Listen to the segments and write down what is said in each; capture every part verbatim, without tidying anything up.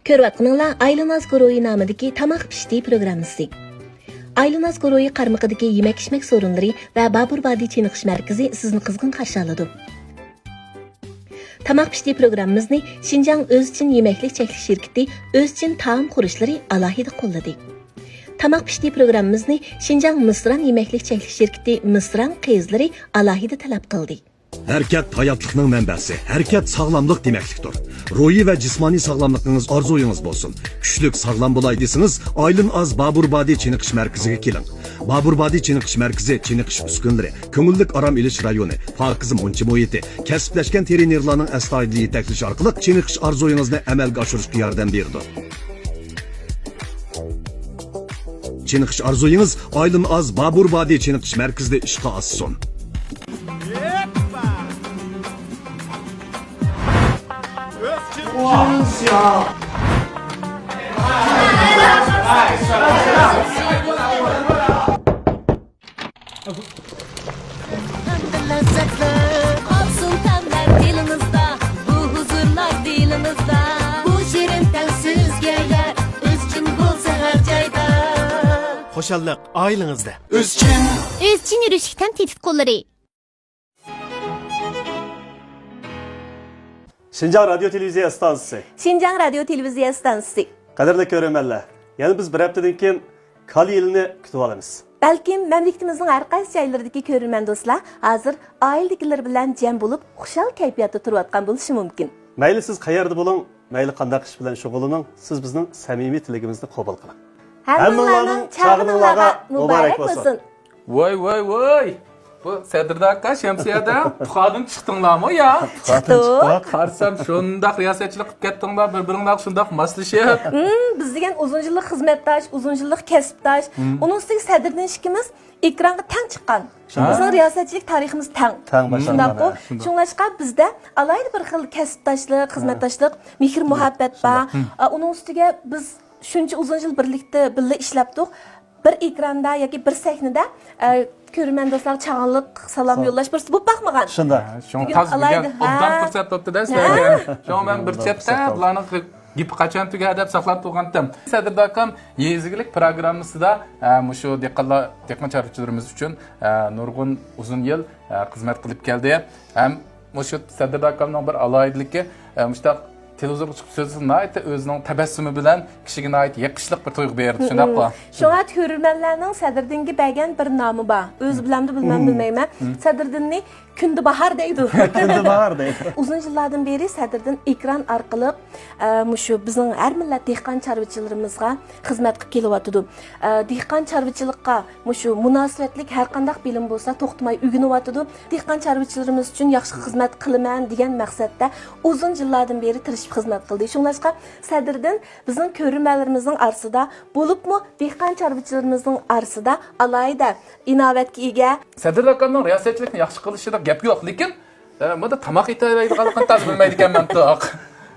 كۆرۈۋاتقىنىڭلار ئايلىناز گۇرۇھى نامىدىكى تاماق پىشتى پروگراممىسى. ئايلىناز گۇرۇھى قارمىقىدىكى يېمەك-ئىچمەك سورۇنلىرى ۋە بابۇر بادى چېنىقىش مەركىزى سىزنى قىزغىن قارشى ئالىدۇ. تاماق پىشتى پروگراممىمىزنى شىنجاڭ ئۆزچىن يېمەكلىك چەكلىك شىركىتى ئۆزچىن تائام خۇرۇچلىرى ئالاھىدە قوللىدى. تاماق پىشتى پروگراممىمىزنى شىنجاڭ مىسران يېمەكلىك چەكلىك شىركىتى مىسران قىزلىرى ئالاھىدە تەلەپ قىلدى. ھەرىكەت ھاياتلىقنىڭ مەنبەسى، ھەرىكەت ساغلاملىق دېمەكلىكتۇر. روھىي ۋە جىسمانىي ساغلاملىقىڭىز ئارزۇيىڭىز بولسۇن. كۈچلۈك، ساغلام بولاي دېسىڭىز، ئايلىن ئاز بابۇر بادى چېنىقىش مەركىزىگە كېلىڭ. بابۇر بادى چېنىقىش مەركىزى چېنىقىش ئۈسكۈنىلىرى، كۆڭۈللۈك ئارام ئېلىش رايونى، پاكىز مۇنچا مۇھىتى، كەسىپلەشكەن ترېنېرلارنىڭ ئەستايىدىل يېتەكلىشى ئارقىلىق چېنىقىش ئارزۇيىڭىزنى ئەمەلگە ئاشۇرۇشقا ياردەم بېرىدۇ. چېنىقىش ئارزۇيىڭىز ئايلىن ئاز بابۇر بادى چېنىقىش مەركىزىدە ئىشقا ئاشسۇن. ئەمدى لەززەتلەر ئاقسۇن تەملەر دىلىڭىزدا، بۇ ھۇزۇرلار دىلىڭىزدا، بۇ شېرىن تەم سىزگە يار، ئۆزچىن بولسا ھەر جايدا. خۇشاللىق ئائىلىڭىزدە. ئۆزچىن. ئۆزچىن يۈرۈشلۈك تەم تېتىتقۇلىرى. شىنجاڭ رادىيو تېلېۋىزىيە ئىستانسىسى. شىنجاڭ رادىيو تېلېۋىزىيە ئىستانسىسى. قەدىرلىك كۆرۈرمەنلەر، يەنە بىز بىر ھەپتىدىن كېيىن كالا يىلىنى كۈتۈۋالىمىز. بەلكىم مەملىكىتىمىزنىڭ ھەر قايسى جايلىرىدىكى كۆرۈرمەن دوستلار ھازىر ئائىلىدىكىلىرى بىلەن جەم بولۇپ، خۇشال كەيپىياتتا تۇرۇۋاتقان بولۇشى مۇمكىن. مەيلى سىز قەيەردە بولۇڭ، مەيلى قانداق ئىش بىلەن شۇغۇللىنىڭ، سىز بىزنىڭ سەمىمىي تىلىكىمىزنى قوبۇل قىلىڭ. ھەممىڭلارنىڭ چاغىنىڭلارغا مۇبارەك بولسۇن. ۋاي، ۋاي، ۋاي! بۇ سەدىردە ئاكا، شەمسىيەدە پۇخادىن چىقتىڭلارمۇ يا؟ چىقتۇق. قارىسام، شۇنداق رىياسەتچىلىك قىلىپ كەتتىڭلار، بىر-بىرىڭلارغا شۇنداق ماسلىشىپ. ھىم، بىز دېگەن ئۇزۇن يىللىق خىزمەتداش، ئۇزۇن يىللىق كەسىپداش. ھىم. ئۇنىڭ ئۈستىگە سەدىردىن ئىككىمىز ئېكرانغا تەڭ چىققان. شۇنداق. بىزنىڭ رىياسەتچىلىك تارىخىمىز تەڭ. تەڭ باشلانغان، شۇنداققۇ؟ ھە. شۇڭلاشقا بىزدە ئالاھىدە بىر خىل كەسىپداشلىق، خىزمەتداشلىق، مېھىر-مۇھەببەت بار. شۇنداق. ھىم. ئۇنىڭ ئۈستىگە بىز شۇنچە ئۇزۇن يىل بىرلىكتە، بىللە ئىشلەپتۇق. بىر ئېكراندا ياكى بىر سەھنىدە، ئە، كۆرۈرمەن دوستلارغا چاغانلىق سالام يوللاش پۇرسىتى بولۇپ باقمىغان. شۇنداق. شۇڭا بۈگۈن تاز بۈگۈن ئوبدان پۇرسەت بوپتۇ-دە سىلەرگە. شۇڭا مەن بىر چەتتە بۇلارنىڭ گېپى قاچان تۈگەر دەپ ساقلاپ تۇرغانتىم. سەدىردە ئاكام يېزا ئىگىلىك پىروگراممىسىدا، ئە، مۇشۇ دېھقانلار، دېھقان چارۋىچىلىرىمىز ئۈچۈن، ئە، نۇرغۇن ئۇزۇن يىل، ئە، خىزمەت قىلىپ كەلدى. ھەم مۇشۇ سەدىردە ئاكامنىڭ بىر ئالاھىدىلىكى، ئە، مۇشۇنداق تېلېۋىزورغا چىقىپ سۆزلىسە، ناھايىتى ئۆزىنىڭ تەبەسسۇمى بىلەن كىشىگە ناھايىتى يېقىشلىق بىر تۇيغۇ بېرىدۇ، شۇنداققۇ؟ شۇڭا كۆرۈرمەنلەرنىڭ سەدىردىنگە بەرگەن بىر نامى بار. ئۆزى بىلەمدۇ، بىلمەمدۇ، بىلمەيمەن. سەدىردىننى كۈندە باھار دەيدۇ. كۈندە باھار دەيدۇ. ئۇزۇن يىللاردىن بېرى سەدىردىن ئېكران ئارقىلىق، ئە، مۇشۇ بىزنىڭ ھەر مىللەت دېھقان چارۋىچىلىرىمىزغا خىزمەت قىلىپ كېلىۋاتىدۇ. ئە، دېھقان چارۋىچىلىققا مۇشۇ مۇناسىۋەتلىك ھەر قانداق بىلىم بولسا توختىماي ئۆگىنىۋاتىدۇ. دېھقان چارۋىچىلىرىمىز ئۈچۈن ياخشى خىزمەت قىلىمەن دېگەن مەقسەتتە ئۇزۇن يىللاردىن بېرى تىرىشىپ خىزمەت قىلدى. شۇڭلاشقا سەدىردىن بىزنىڭ كۆرۈرمەنلىرىمىزنىڭ ئارىسىدا، بولۇپمۇ دېھقان چارۋىچىلىرىمىزنىڭ ئارىسىدا ئالاھىدە ئىناۋەتكە ئىگە. سەدىردە ئاكامنىڭ رىياسەتچىلىكنى ياخشى قىلىشىدا گەپ يوق، لېكىن، ئە، بۇندا تاماق ئېتەلەيدىغانلىقىنى تازا بىلمەيدىكەنمەن توق.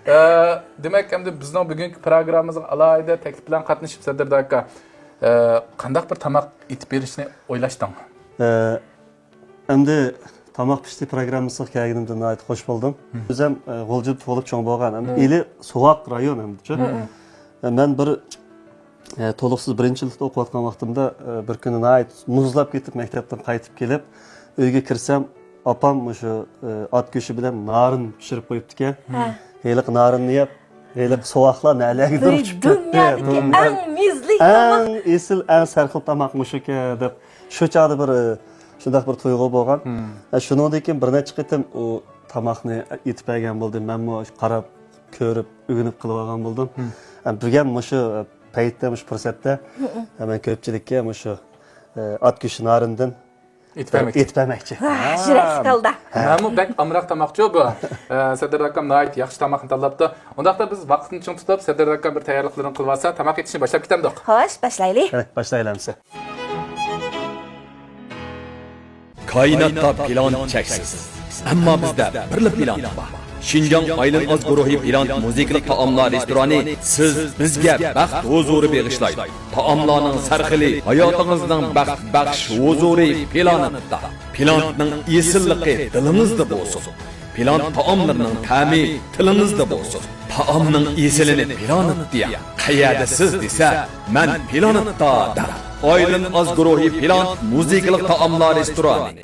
ئە، دېمەك، ئەمدى بىزنىڭ بۈگۈنكى پىروگراممىمىزغا ئالاھىدە تەكلىپ بىلەن قاتنىشىپ، سەدىردە ئاكا، ئە، قانداق بىر تاماق ئېتىپ بېرىشنى ئويلاشتىڭ؟ ئە، ئەمدى تاماق پىشتى پىروگراممىسىغا كەلگىنىمدىن ناھايىتى خوش بولدۇم. مم. ئۆزۈم، ئە، غۇلجىدا تۇغۇلۇپ چوڭ بولغان، ئەمدى مم. ئېلى سوغۇق رايون ئەمدىچۇ. مم. ئە، مەن بىر، ئە، تولۇقسىز بىرىنچى يىللىقتا ئوقۇۋاتقان ۋاقتىمدا، ئە، بىر كۈنى ناھايىتى مۇزلاپ كېتىپ، مەكتەپتىن قايتىپ كېلىپ، ئۆيگە كىرسەم، ئاپام مۇشۇ، ئە، ئات گۆشى بىلەن نارىن پىشۇرۇپ قويۇپتىكەن. ھە. ھېلىقى نارىننى يەپ، ھېلىقى سوغۇقلار نەلەرگىدۇر ئۇچۇپ كەتتى. دۇنيادىكى ئەڭ مېزىلىك تاماق. ئەڭ ئېسىل، ئەڭ سەرخىل تاماق مۇشۇكەن دەپ، شۇ چاغدا بىر، ئە، شۇنداق بىر تۇيغۇ بولغان. مم. ئە، شۇنىڭدىن كېيىن بىر نەچچە قېتىم ئۇ تاماقنى ئېتىپ بەرگەن بولدى. مەنمۇ قاراپ، كۆرۈپ، ئۆگىنىپ قىلىۋالغان بولدۇم. مم. ئە، بۈگۈن مۇشۇ، ئە، پەيتتە، مۇشۇ پۇرسەتتە، مم. ئە، مەن كۆپچىلىككە مۇشۇ، ئە، ئات گۆشى نارىندىن ئېتىپ بەرمەكچى. ئېتىپ بەرمەكچى. ۋاھ، يۈرەكلىك ھالدا. مەنمۇ بەك ئامراق تاماقچۇ بۇ. ئە، سەدىردە ئاكام ناھايىتى ياخشى تاماقنى تاللاپتۇ. ئۇنداقتا بىز ۋاقىتنى چىڭ تۇتۇپ، سەدىردە ئاكام بىر تەييارلىقلىرىنى قىلىۋالسا، تاماق ئېتىشنى باشلاپ كېتەمدۇق. خوش، باشلايلى. قېنى، باشلايلى ئەمىسە. كائىناتتا پىلان چەكسىز. ئەمما بىزدە بىرلا پىلان بار. شىنجاڭ ئايلىن ئاز گۇرۇھى پىلان مۇزىكىلىق تائاملار رېستورانى سىز بىزگە بەخت ھۇزۇرى بېغىشلايدۇ. تائاملارنىڭ سەرخىلى ھاياتىڭىزنىڭ بەخت بەخش ھۇزۇرى پىلانىتتا. پىلانىتنىڭ ئېسىللىقى دىلىڭىزدا بولسۇن. پىلانىت تائاملىرىنىڭ تەمى تىلىڭىزدا بولسۇن. تائامنىڭ ئېسىلىنى پىلانىتتا يەڭ. قەيەردە سىز دېسە، مەن پىلانىتتا دەڭ. ئايلىناز گۇرۇھى پىلانىت مۇزىكىلىق تائاملار رېستورانى.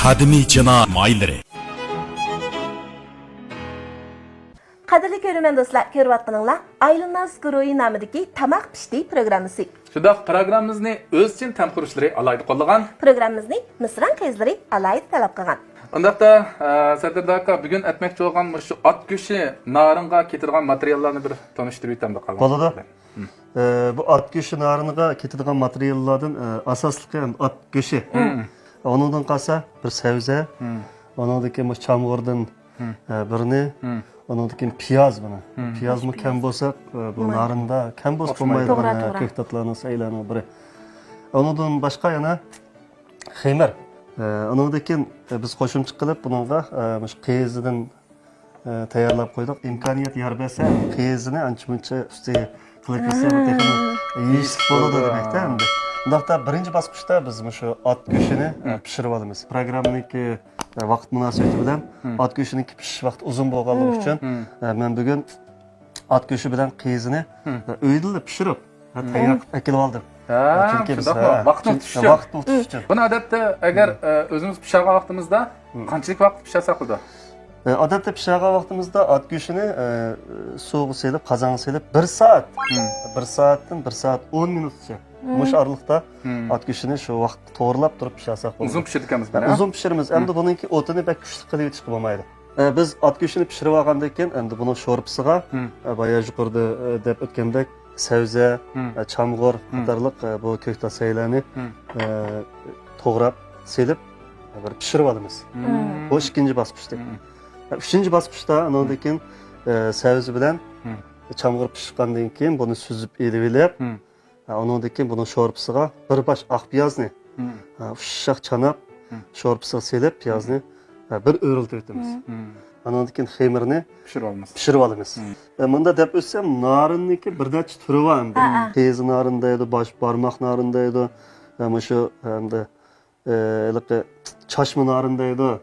قەدىمىي چىنا مايلىرى. قەدىرلىك كۆرۈرمەن دوستلار، كۆرۈۋاتقىنىڭلار ئايلىناز گۇرۇھى نامىدىكى تاماق پىشتى پروگراممىسى. شۇنداق، پروگراممىمىزنى ئۆزچىن تەم خۇرۇچلىرى ئالاھىدە قوللىغان. پروگراممىمىزنى مىسران قىزلىرى ئالاھىدە تەلەپ قىلغان. ئۇنداقتا، ئە، سەردار ئاكا، بۈگۈن ئەتمەكچى بولغان مۇشۇ ئات گۆشى نارىنغا كېتىدىغان ماتېرىياللارنى بىر تونۇشتۇرۇپ ئۆتەمدۇ قالغان. بولىدۇ. ئە، بۇ ئات گۆشى نارىنىغا كېتىدىغان ماتېرىياللاردىن، ئە، ئاساسلىقى ئات گۆشى. ئۇنىڭدىن قالسا بىر سەۋزە، ئۇنىڭدىن كېيىن بۇ چامغۇردىن ئە، بىرنى، ئۇنىڭدىن كېيىن پىياز بۇنى. پىيازمۇ كەم بولسا، ئە، بۇ نارىندا كەم بولسا بولمايدۇ، توغرا، توغرا. كۆكتاتلارنىڭ، سەيلەرنىڭ بىرى. ئۇنىڭدىن باشقا يەنە خېمىر. ئە، ئۇنىڭدىن كېيىن، ئە، بىز قوشۇمچە قىلىپ بۇنىڭغا، ئە، مۇشۇ قېزىدىن، ئە، تەييارلاپ قويدۇق. ئىمكانىيەت يار بەرسە، قېزىنى ئانچە-مۇنچە ئۈستىگە قىلىپ كەتسە، بۇ تېخىمۇ يېيىشلىك بولىدۇ دېمەكتە ئەمدى. ئۇنداقتا بىرىنچى باسقۇچتا بىز مۇشۇ ئات گۆشىنى، ئە، پىشۇرۇۋالىمىز. پروگراممىنىڭكى ۋاقىت مۇناسىۋىتى بىلەن ئات گۆشىنىڭكى پىشىش ۋاقتى ئۇزۇن بولغانلىقى ئۈچۈن، ئە، مەن بۈگۈن ئات گۆشى بىلەن قېزىنى، ئە، ئۆيدىلا پىشۇرۇپ، ھە، تەييار قىلىپ ئەكېلىۋالدىم. ھە، چۈنكى بىز، شۇنداقمۇ؟ ھە، ۋاقىتنى چۈنكى ئۇتۇش ئۈچۈن. ۋاقىتنى ئۇتۇش ئۈچۈن. بۇنى ئادەتتە ئەگەر، ئە، ئۆزىمىز پىشۇرغان ۋاقتىمىزدا قانچىلىك ۋاقىت پىشۇرساق بولىدۇ؟ ئە، ئادەتتە پىشۇرغان ۋاقتىمىزدا ئات گۆشىنى، ئە، سۇغا سېلىپ، قازانغا سېلىپ، بىر سائەت، بىر سائەتتىن بىر سائەت ئون مىنۇتقىچە مۇشۇ ئارىلىقتا ئات گۆشىنى شۇ ۋاقىتتا توغرىلاپ تۇرۇپ پىشۇرساق بولىدۇ. ئۇزۇن پىشۇرىدىكەنمىز بۇنى، ھە؟ ئۇزۇن پىشۇرىمىز. ئەمدى بۇنىڭكى ئوتىنى بەك كۈچلۈك قىلىۋېتىشكە بولمايدۇ. ئە، بىز ئات گۆشىنى پىشۇرۇۋالغاندىن كېيىن، ئەمدى بۇنىڭ شورپىسىغا، ئە، بايا يۇقىرىدا، ئە، دەپ ئۆتكەندەك، سەۋزە، ئە، چامغۇر قاتارلىق، ئە، بۇ كۆكتات سەيلەرنى، ئە، توغراپ سېلىپ، ئە، بىر پىشۇرۇۋالىمىز. بۇ ئىككىنچى باسقۇچتا. ئە، ئۈچىنچى باسقۇچتا ئۇنىڭدىن كېيىن، ئە، سەۋزە بىلەن چامغۇر پىشقاندىن كېيىن بۇنى سۈزۈپ ئېلىۋېلىپ، ھە، ئۇنىڭدىن كېيىن بۇنىڭ شورپىسىغا بىر باش ئاق پىيازنى، ھە، ئۇششاق چاناپ، شورپىسىغا سېلىپ پىيازنى، ھە، بىر ئۆرۈلتۈۋېتىمىز. ئۇنىڭدىن كېيىن خېمىرنى پىشۇرۇۋالىمىز. پىشۇرۇۋالىمىز. ئە، مۇندا دەپ ئۆتسەم، نارىننىڭكى بىر نەچچە تۈرى بار ئەمدى. ھە، ھە. قېزا نارىن دەيدۇ، باش بارماق نارىن دەيدۇ. ھە، مۇشۇ، ئەمدى ئە، ھېلىقى چاچما نارىن دەيدۇ.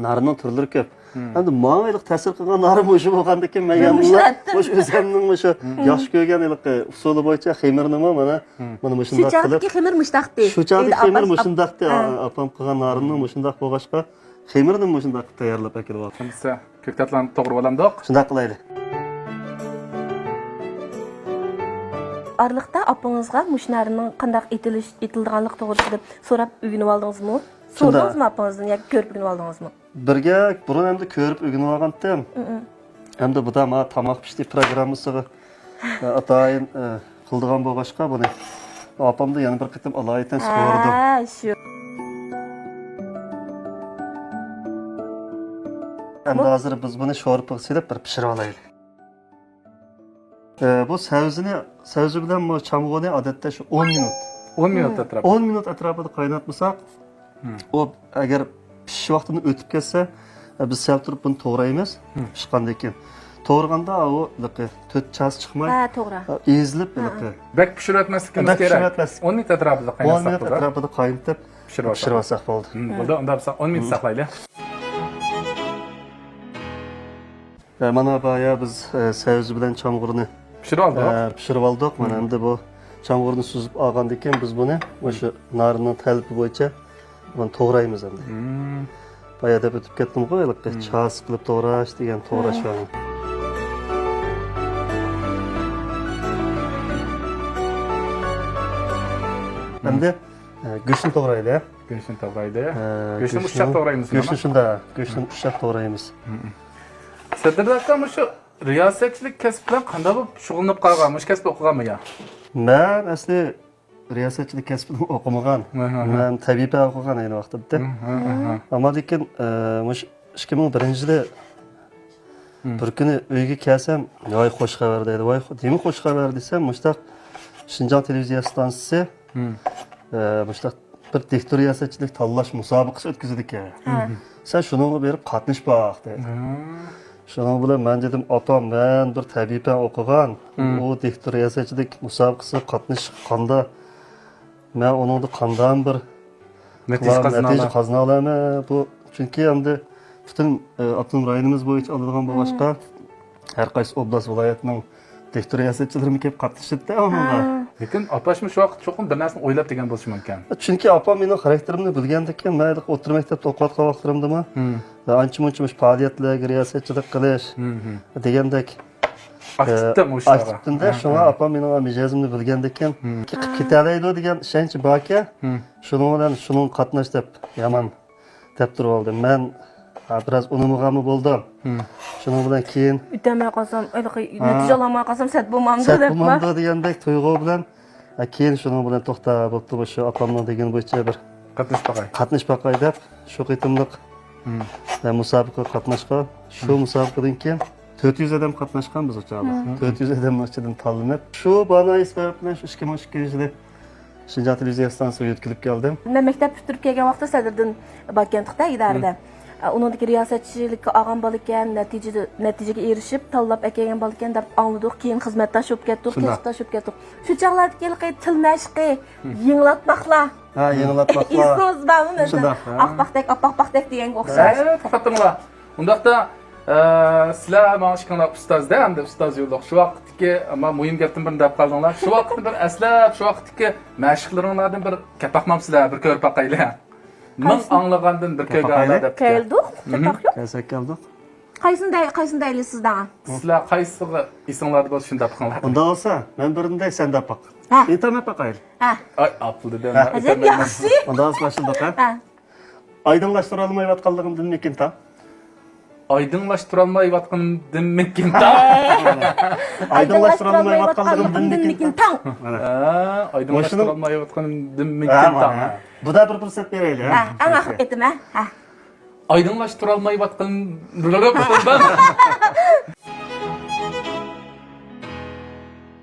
نارىننىڭ تۈرلىرى كۆپ. ئەمدى ماڭا ھېلىقى تەسىر قىلغان نارىن مۇشۇ بولغاندىكىن، مەن يەنىلا مۇشۇ ئۆزۈمنىڭ مۇشۇ ياخشى كۆرگەن ھېلىقى ئۇسۇلى بويىچە خېمىرنىمۇ مانا، مانا مۇشۇنداق قىلىپ. شۇ چاغدىكى خېمىر مۇشۇنداقتى. شۇ چاغدىكى خېمىر مۇشۇنداقتى. ئاپام قىلغان نارىننىڭ مۇشۇنداق بولغاچقا، خېمىرنى مۇشۇنداق قىلىپ تەييارلاپ ئەكېلىۋالدىم. كۆكتاتلارنى توغرىۋالامدۇق؟ شۇنداق قىلايلى. ئارىلىقتا ئاپىڭىزغا مۇشۇ نارىننىڭ قانداق ئېتىلىش، ئېتىلىدىغانلىقى توغرىسىدا سوراپ ئۆگىنىۋالدىڭىزمۇ؟ سورىدىڭىزمۇ ئاپىڭىزدىن ياكى كۆرۈپ ئۆگىنىۋالدىڭىزمۇ؟ بىرگە بۇرۇن ئەمدى كۆرۈپ ئۆگىنىۋالغانتىم. ئەمدى بۇدا مانا تاماق پىشتى پروگراممىسىغا، ئە، ئاتايىن، ئە، قىلىدىغان بولغاچقا بۇنى ئاپامدىن يەنە بىر قېتىم ئالايىتەن سورىدىم. ھە، شۇ. ئەمدى ھازىر بىز بۇنى شورپىغا سېلىپ بىر پىشۇرۇۋالايلى. ئە، بۇ سەۋزىنى، سەۋزە بىلەن بۇ چامغۇرنى ئادەتتە شۇ ئون مىنۇت. ئون مىنۇت ئەتراپىدا. ئون مىنۇت ئەتراپىدا قايناتمىساق، ئۇ ئەگەر پىشىش ۋاقتىدىن ئۆتۈپ كەتسە، ئە، بىز سەل تۇرۇپ بۇنى توغرايمىز. پىشقاندىن كېيىن. توغرىغاندا ئۇ ھېلىقى تۆت چاسا چىقماي، ھە، توغرا. ئە، ئېزىلىپ ھېلىقى. بەك پىشۇرۇۋەتمەسلىكىمىز كېرەك. بەك پىشۇرۇۋەتمەسلىك. ئون مىنۇت ئەتراپىدا قايناتساق بولىدۇ. ئون مىنۇت ئەتراپىدا قاينىتىپ پىشۇرۇۋالساق بولىدۇ. بولدى، ئۇندا بىز ئون مىنۇت ساقلايلى. ئە، مانا بايا بىز، ئە، سەۋزە بىلەن چامغۇرنى پىشۇرۇۋالدۇق. ئە، پىشۇرۇۋالدۇق. مانا ئەمدى بۇ چامغۇرنى سۈزۈپ ئالغاندىن كېيىن بىز بۇنى مۇشۇ نارىننىڭ تەلىپى بويىچە بۇنى توغرايمىز ئەمدى. بايا دەپ ئۆتۈپ كەتتىمغۇ، ھېلىقى چاسا قىلىپ توغراش دېگەن توغراش بار. ئەمدى، ئە، گۆشنى توغرايلى. گۆشنى توغرايلى. ئە، گۆشنى ئۇششاق توغرايمىز، گۆشنى شۇنداق، گۆشنى ئۇششاق توغرايمىز. سەردار ئاكا، مۇشۇ رىياسەتچىلىك كەسىپ بىلەن قانداق بولۇپ شۇغۇللىنىپ قالغان؟ مۇشۇ كەسىپنى ئوقۇغانمۇ يا؟ مەن ئەسلى رىياسەتچىلىك كەسپىنى ئوقۇمىغان. مەن تەبىئىي پەن ئوقۇغان ئەينى ۋاقتىدا. ئەمما لېكىن، ئە، مۇشۇ ئىككى مىڭ بىرىنچى يىلى مم. بىر كۈنى ئۆيگە كەلسەم، ۋاي خوش خەۋەر دەيدۇ. ۋاي خو-، نېمە خوش خەۋەر دېسەم، مۇشتاق شىنجاڭ تېلېۋىزىيە ئىستانسىسى، مم. ئە، مۇشتاق بىر دىكتور رىياسەتچىلىك تاللاش مۇسابىقىسى ئۆتكۈزىدىكەن. ھە. سەن شۇنىڭغا بېرىپ قاتنىشىپ باق دەيدۇ. ھە. شۇنىڭ بىلەن مەن دېدىم، ئاپام، مەن بىر تەبىئىي پەن ئوقۇغان، مم. ئۇ دىكتور رىياسەتچىلىك مۇسابىقىسىگە قاتنىشقاندا، مەن ئۇنىڭدا قانداق بىر نەتىجە قازىنالا. نەتىجە قازىنالايمەن. بۇ، چۈنكى ئەمدى پۈتۈن، ئە، ئاپتونوم رايونىمىز بويىچە ئالىدىغان بولغاچقا، ھەر قايسى ئوبلاست، ۋىلايەتنىڭ دىكتور رىياسەتچىلىرىمۇ كېلىپ قاتنىشىدۇ ئۇنىڭغا. ھە. لېكىن ئاپاشمۇ شۇ ۋاقىت چوقۇم بىر نەرسىنى ئويلاپ دېگەن بولۇشى مۇمكىن. چۈنكى ئاپام مېنىڭ خاراكتېرىمنى بىلگەندىكىن، مەن ئوتتۇرا مەكتەپتە ئوقۇۋاتقان ۋاقىتلىرىمدىمۇ، مم. ئانچە-مۇنچە مۇشۇ پائالىيەتلەرگە رىياسەتچىلىك قىلىش مم. دېگەندەك، ئاكتىپتىم ئۇ ئىشلارغا. ئاكتىپتىم-دە، ھە، شۇڭا ھە. ئاپام مېنىڭ مىجەزىمنى بىلگەندىكىن، مم. قىلىپ كېتەلەيدۇ دېگەن ئىشەنچ باركەن، مم. شۇنىڭ بىلەن شۇنىڭغا قاتناش دەپ يامان دەپ تۇرۇۋالدىم. مەن، ھە، بىراز ئۇنىمىغانمۇ بولدۇم. مم. شۇنىڭ بىلەن كېيىن ئۆتەلمەي قالسام، ھېلىقى ھە. نەتىجە ئالالماي قالسام سەت بولمامدۇ سەت دەپلا. بولمامدۇ دېگەندەك تۇيغۇ بىلەن، ھە، كېيىن شۇنىڭ بىلەن توختاپ بوپتۇ، مۇشۇ ئاپامنىڭ دېگىنى بويىچە بىر قاتنىشىپ باقاي. قاتنىشىپ باقاي دەپ، شۇ قېتىملىق، مم. ھە، مۇسابىقىگە قاتناشقان. شۇ مم. مۇسابىقىدىن كېيىن تۆت يۈز ئادەم قاتناشقان بىز ئۇ چاغدا. مم. تۆت يۈز ئادەمنىڭ ئىچىدىن تاللىنىپ، شۇ بانايى سەۋەب بىلەن شۇ ئىككى مىڭ ئىككىنچى يىلى شىنجاڭ تېلېۋىزىيە ئىستانسىسىغا يۆتكىلىپ كەلدىم. مەن مەكتەپ پۈتتۈرۈپ كەلگەن ۋاقىتتا سەدىردىن باركەنتۇقتا ئىدارىدە. مم. ئۇنىڭدىكى رىياسەتچىلىككە ئالغان بالىكەن، نەتىجە، نەتىجىگە ئېرىشىپ، تاللاپ ئەكەلگەن بالىكەن دەپ ئاڭلىدۇق. كېيىن خىزمەتداش بولۇپ كەتتۇق، شۇنداق. كەسىپداش بولۇپ كەتتۇق. شۇ چاغلاردىكى ھېلىقى تىل مەشقى، مم. يېڭىلاتماقلار. ھە، يېڭىلاتماقلار. ئېسىڭىزدە بارمۇ؟ شۇنداق. ئاقپاقتەك، ئاپپاقپاقتەك دېگەنگە ئوخشاش. ھە، توختاڭلار. ئۇنداقتا، ئە، سىلەر ماڭا ئىككىڭلار ئۇستاز-دە، ئەمدى ئۇستاز يوللۇق. شۇ ۋاقىتتىكى، ئەمما مۇھىم گەپتىن بىرنى دەپ قالدىڭلار. شۇ ۋاقىتنى بىر ئەسلەپ، شۇ ۋاقىتتىكى مەشىقلىرىڭلاردىن بىر كەپ باقمامسىلەر، بىر كۆرۈپ باقايلى. مىڭ قايسىنى؟ ئاڭلىغاندىن بىر كەپ كۆرگەن باقايلى. ئالا دەپتىكەن. كەلدۇق، مم. كەپ باق يوق. كەلسەك كەلدۇق. قايسىنى دەي-، قايسىنى دەيلى سىز دەڭ؟ سىلەر قايسىسىغا ئېسىڭلاردا بولسا شۇنى دەپ بېقىڭلار. ئۇنداق بولسا، مەن بىرىنى دەي، سەن دەپ باق. ھە. ئىنتام ئېپ باقايلى. ھە. ئاي، ئاپىلدى دەڭ. ھە. ئەجەب ياخشى. ئۇنداق بولسا باشلىدۇق، ھە؟ ھە. ئايدىڭلاشتۇرالمايۋاتقانلىقىمدىنمىكىن تاڭ؟ ئايدىڭلاشتۇرالمايۋاتقىنىمدىنمىكىن تاڭ؟ ئايدىڭلاشتۇرالمايۋاتقانلىقىمدىنمىكىن تاڭ؟ مانا. ھە، ئايدىڭلاشتۇرالمايۋاتقىنىمدىنمىكىن تاڭ؟ ھە، مانا. بۇدا بىر پۇرسەت بېرەيلى، ھە؟ ھە، ئەڭ ئاخىرقى قېتىم، ھە؟ ھە. ئايدىڭلاشتۇرالمايۋاتقىنىم.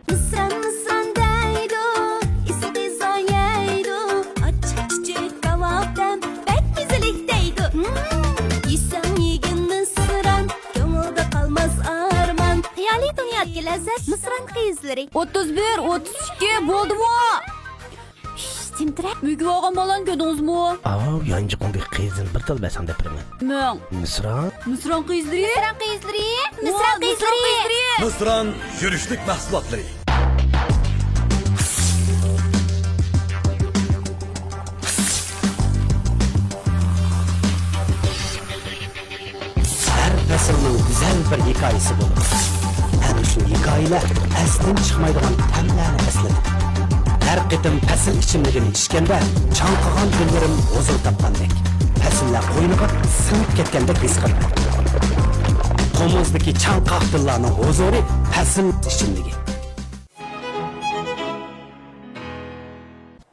مىسران، مىسران دەيدۇ، ئىسسىق پىززا يەيدۇ، ئاچچىق چۈچۈك كاۋاپ دەم بەك مەززىلىك دەيدۇ. ھىم، يېسەڭ يېگىن مىسران، كۆڭۈلدە قالماس ئارمان. خىيالىي دۇنيادىكى لەززەت مىسران قىزلىرى. ئوتتۇز بىر، ئوتتۇز ئىككى بولدىمۇ؟ شش، تىمتىرەك. مۈگۈپ ئالغان بالامنى كۆردىڭىزمۇ؟ ئاۋۇ يانچۇقۇڭدىكى قىزىلنى بىر تال بەرسەڭ دەپ بېرىمەن. مىڭ. مىسران. مىسران قىزلىرى. مىسران قىزلىرى. مىسران قىزلىرى. مىسران يۈرۈشلۈك مەھسۇلاتلىرى. ھەر پەسىلنىڭ گۈزەل بىر ھېكايىسى بولىدۇ. ئەنە شۇ ھېكايىلەر ئەستىن چىقمايدىغان تەملەرنى ئەسلىتىدۇ. ھەر قېتىم پەسىل ئىچىملىكىنى ئىچكەندە، چاڭقىغان گۈللىرىم ھۇزۇر تاپقاندەك، پەسىللەر قوينىغا سىڭىپ كەتكەندەك ھېس قىلىمەن. تومۇزدىكى چاڭقاق گۈللەرنىڭ ھۇزۇرى پەسىل ئىچىملىكى.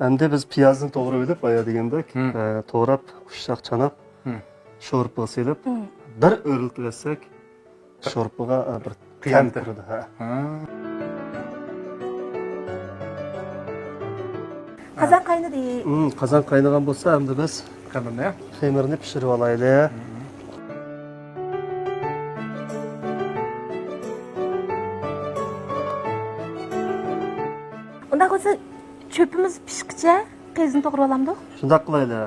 ئەمدى بىز پىيازنى توغراپ ئېلىپ، بايا دېگەندەك، ھىم. ئە، توغراپ، ئۇششاق چاناپ، ھىم. شورپىغا سېلىپ، ھىم. بىر ئۆرلىتىۋەتسەك، شورپىغا، ئە، بىر تەم كىرىدۇ، ھە. ھە. قازان قاينىدى. ھىم، قازان قاينىغان بولسا، ئەمدى بىز خېمىرنى؟ خېمىرنى پىشۇرۇپ ئالايلى. ھىم. ئۇنداق بولسا، چۆپىمىز پىشقىچە قىزىنى توغرىۋالامدۇق؟ شۇنداق قىلايلى.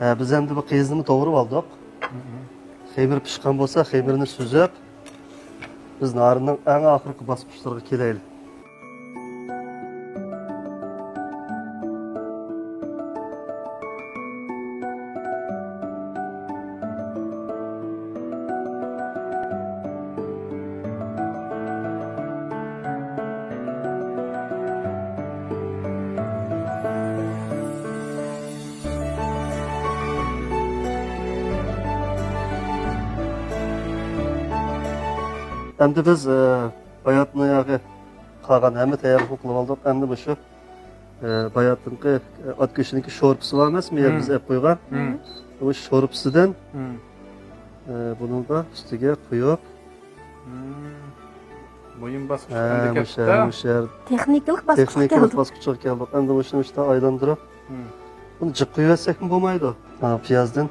ھە، بىز ئەمدى بۇ قىزىنى توغرىۋالدۇق. خېمىر پىشقان بولسا، خېمىرنى سۈزۈپ، بىز نارىننىڭ ئەڭ ئاخىرقى باسقۇچلىرىغا كېلەيلى. ئەمدى بىز، ئە، باياتىنقى قالغان ھەممە تەييارلىقنى قىلىپ ئالدۇق. ئەمدى مۇشۇ، ئە، باياتىنقى، ئە، ئات گۆشىنىڭكى شورپىسى بار ئەمەسمۇ؟ مم. بىز ئەپ قويغان. مم. شۇ شورپىسىدىن، مم. ئە، بۇنىڭغا ئۈستىگە قويۇپ. مۇھىم باسقۇچ ھە، ئەمدى مۇشۇ يەر، كەپتۇ. مۇشۇ يەر تېخنىكىلىق باسقۇچقا تېخنىكىلىق كەلدۇق. باسقۇچقا كەلدۇق. ئەمدى مۇشۇنى مۇشۇنداق ئايلاندۇرۇپ، بۇنى جىق قويۇۋەتسەكمۇ بولمايدۇ. ھە، پىيازدىن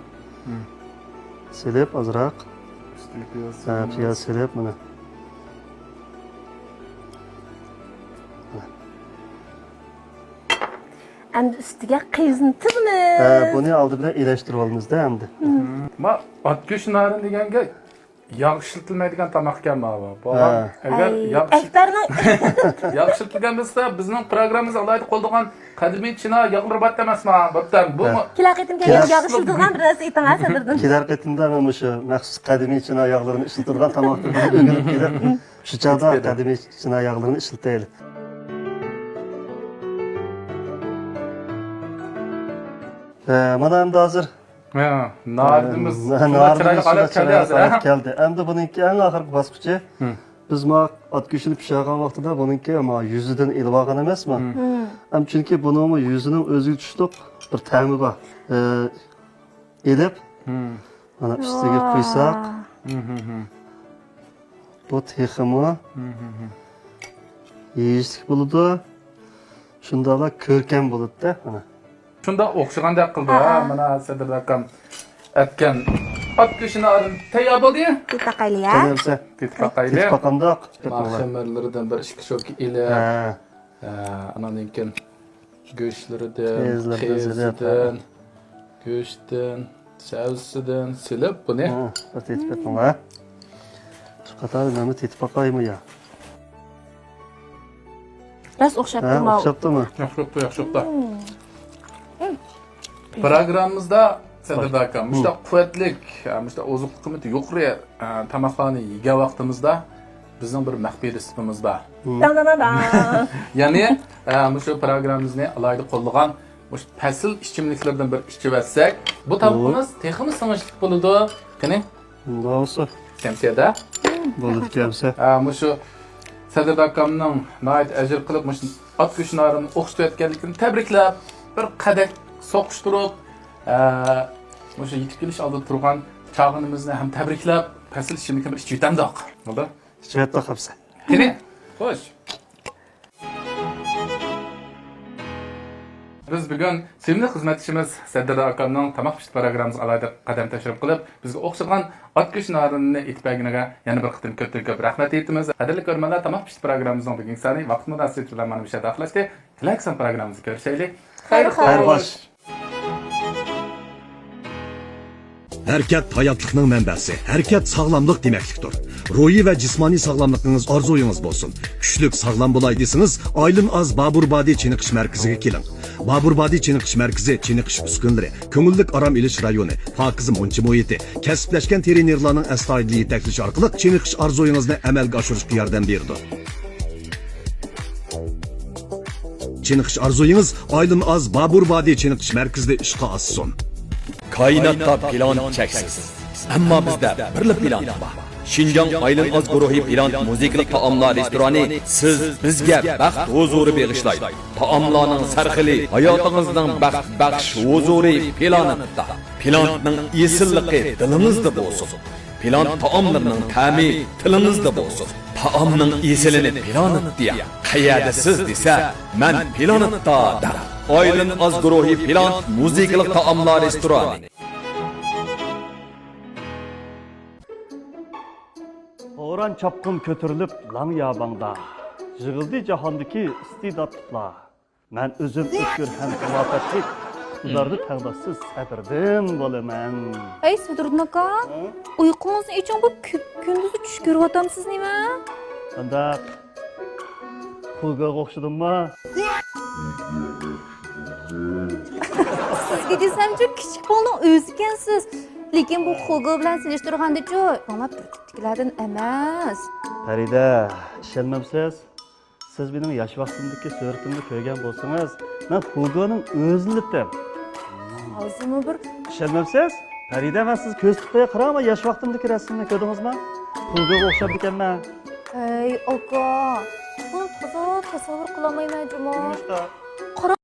سېلىپ ئازراق. ئۈستىگە پىياز ھە، سېلىمىز. پىياز سېلىپ مانا. ئەمدى ئۈستىگە قېزىنى تىزىمىز. ھە، بۇنى ئالدى بىلەن ئېلەشتۈرۈپ ئالىمىز-دە ئەمدى. ما ئات گۆشى نارىنى دېگەنگە ياغ ئىشلىتىلمەيدىغان تاماق ئىكەن ماۋۇ. بۇ ھە. ئەگەر ئەي، ياغ ئىشلىت-، ئەكبەرنىڭ ياغ ئىشلىتىلگەن بولسا، بىزنىڭ پروگراممىمىزغا ئالاھىدە قويۇلىدىغان قەدىمىي چىنا ياغلىرى بار ئەمەسما؟ بوپتۇ، بۇ ھە. كېلەر قېتىمكى ھە. ياغ ئىشلىتىدىغان بىر نەرسە ئېيتىڭ ھە، سەدىردىن. كېلەر قېتىمدا مەن مۇشۇ مەخسۇس قەدىمىي چىنا ياغلىرىنى ئىشلىتىدىغان تاماقتىن ئۆگىنىپ كېلىپ، شۇ چاغدا قەدىمىي چىنا ياغلىرىنى ئىشلىتەيلى. ھە، مانا ئەمدى ھازىر ھە، ناردىمىز ھە، شۇنداق ناردىمىز چىرايلىق ھالەت شۇنداق كەلدى چىرايلىق ھازىر، ھە؟ ھالەت كەلدى. ئەمدى بۇنىڭكى ئەڭ ئاخىرقى باسقۇچى. ھە. بىز ما ئات گۆشىنى پىشۇرغان ۋاقتىدا بۇنىڭكى ما يۈزىدىن ئېلىۋالغان ئەمەسما؟ ھە. ھە. ئەم، چۈنكى بۇنىڭمۇ يۈزىنىڭ ئۆزىگە تۇشلۇق بىر تەمى بار. ئە، ئېلىپ، ھە. مانا ئۈستىگە قۇيساق، ھە، ھە، ھە. بۇ تېخىمۇ ھە، ھە، ھە. يېيىشلىك بولىدۇ. شۇنداقلا كۆركەم بولىدۇ-دە، مانا. شۇنداق ئوخشىغاندەك قىلدى، ھە، ھە. مانا سەدىردە ئاكام ئەتكەن ئات گۆشىنى ئادىم تەييار بولدى. تېتىپ باقايلى، يا. تەييار بولسا. تېتىپ باقايلى. تېتىپ باقامدۇق. ما خېمىرلىرىدىن بىر ئىككى شوكا ئېلىپ، ھە. ھە، ئاناندىن كېيىن گۆشلىرىدىن، قېزىدىن، قېزىدىن، ھە. گۆشتىن، سەۋزىسىدىن سېلىپ بۇنى. ھە، بىر تېتىپ بېقىڭلار. شۇ قاتاردا مەنمۇ تېتىپ باقايمۇ يا؟ راست ئوخشاپ ھە، تۇرماۋۇ. ئوخشاپتۇمۇ؟ ياخشى بوپتۇ، ياخشى بوپتۇ. ھىم. پروگراممىمىزدا سەدىردە ئاكا، ھىم. مۇشۇنداق قۇۋۋەتلىك، مۇشۇنداق ئوزۇقلۇق قىممىتى يۇقىرى، ئە، تاماقلارنى يېگەن ۋاقتىمىزدا بىزنىڭ بىر مەخپىي رېتسېپىمىز بار. ھىم. داڭ، داڭ، داڭ، داڭ. يەنى، ئە، مۇشۇ پروگراممىمىزنى ئالاھىدە قوللىغان مۇشۇ پەسىل ئىچىملىكلىرىدىن بىر ئىچىۋەتسەك، بۇ تامىقىمىز تېخىمۇ سىڭىشلىك بولىدۇ. قېنى؟ بولسا. كەمسىيەدە؟ بولىدۇ، كەمسە. ھە، مۇشۇ سەدىردە ئاكامنىڭ ناھايىتى ئەجىر قىلىپ، مۇشۇ ئات گۆشى نارىنى ئوخشىتىۋەتكەنلىكىنى تەبرىكلەپ، بىر قەدەك سوقۇشتۇرۇپ، ھە، مۇشۇ يېتىپ كېلىش ئالدىدا تۇرغان چاغىنىمىزنى ھەم تەبرىكلەپ، پەسىل ئىچىملىكنى بىر ئىچىۋېتەمدۇق. بولدى؟ ئىچىۋەتتۇق، ھەمسە. قېنى، خوش. بىز بۈگۈن سۆيۈملۈك خىزمەتدىشىمىز سەدىردە ئاكامنىڭ تاماق پىشۇرۇش پروگراممىمىزغا ئالاھىدە قەدەم تەشرىپ قىلىپ، بىزگە ئوخشىغان ئات گۆشى نارىنىنى ئېتىپ بەرگىنىگە يەنە بىر قېتىم كۆپتىن كۆپ رەھمەت ئېيتىمىز. قەدىرلىك كۆرۈرمەنلەر، تاماق پىشۇرۇش پروگراممىمىزنىڭ بۈگۈنكى سانى ۋاقىت مۇناسىۋىتى بىلەن مانا مۇشۇ يەردە ئاخىرلاشتى. كېلەركى سان پروگراممىمىزدا كۆرۈشەيلى. خەير خوش. خەير خوش. ھەرىكەت ھاياتلىقنىڭ مەنبەسى، ھەرىكەت ساغلاملىق دېمەكلىكتۇر. روھىي ۋە جىسمانىي ساغلاملىقىڭىز ئارزۇيىڭىز بولسۇن. كۈچلۈك، ساغلام بولاي دېسىڭىز، ئايلىن ئاز بابۇر بادى چېنىقىش مەركىزىگە كېلىڭ. بابۇر بادى چېنىقىش مەركىزى چېنىقىش ئۈسكۈنىلىرى، كۆڭۈللۈك ئارام ئېلىش رايونى، پاكىز مۇنچا مۇھىتى، كەسىپلەشكەن ترېنېرلارنىڭ ئەستايىدىل يېتەكلىشى ئارقىلىق چېنىقىش ئارزۇيىڭىزنى ئەمەلگە ئاشۇرۇشقا ياردەم بېرىدۇ. چېنىقىش ئارزۇيىڭىز ئايلىن ئاز بابۇر بادى چېنىقىش مەركىزىدە ئىشقا ئاشسۇن. كائىناتتا پىلان چەكسىز. ئەمما بىزدە بىرلا پىلان بار. شىنجاڭ ئايلىن ئاز گۇرۇھى پىلان مۇزىكىلىق تائاملار رېستورانى سىز، بىزگە بەخت ھۇزۇرى بېغىشلايدۇ. تائاملارنىڭ سەرخىلى ھاياتىڭىزنىڭ بەخت بەخش ھۇزۇرى پىلانىتتا. پىلانىتنىڭ ئېسىللىقى دىلىڭىزدا بولسۇن. پىلانىت تائاملىرىنىڭ تەمى تىلىڭىزدا بولسۇن. تائامنىڭ ئېسىلىنى پىلانىتتا يەڭ. قەيەردە سىز دېسە، مەن پىلانىتتا دەڭ. ئايلىن ئاز گۇرۇھى پىلانىت مۇزىكىلىق تائاملار رېستورانى. بوران چاپقۇن كۆتۈرۈلۈپ لاڭ ياباڭدا، يىغىلدى جاھاندىكى ئىستېداتلىقلار. مەن ئۆزۈم ئۆتكۈر ھەم پالاكەتلىك، ئۇلاردا تەڭداشسىز سەدىردىن بولىمەن. ھەي، سەدىردىن ئاكا، ھە؟ ئۇيقۇڭىزنى ئېچىڭ، بۇ كۈ-، كۈندۈزى چۈش كۆرۈۋاتامسىز نېمە؟ قانداق؟ خۇگوغا ئوخشىدىمما؟ سىزگە دېسەمچۇ، كىچىك بالىنىڭ ئۆزى ئىكەنسىز. لېكىن بۇ خۇگو بىلەن سېلىشتۇرغاندىچۇ، ئاڭلاپ بىر تىپتىكىلەردىن ئەمەس. پەرىدە، ئىشەنمەمسىز؟ سىز مېنىڭ ياش ۋاقتىمدىكى سۈرىتىمنى كۆرگەن بولسىڭىز، مەن خۇگونىڭ ئۆزلىتىم. ھازىرمۇ بىر ئىشەنمەمسىز؟ پەرىدە، مەن سىزگە كۆرسىتىپ قوياي، قاراڭ، ياش ۋاقتىمدىكى رەسىمنى كۆردىڭىزمۇ؟ خۇگونغا ئوخشامدىكەنمەن. ھەي، ئاكا، بۇنى تازا تەسەۋۋۇر قىلالمايمەن جۇمۇ. نېمىشقا؟ قاراڭ.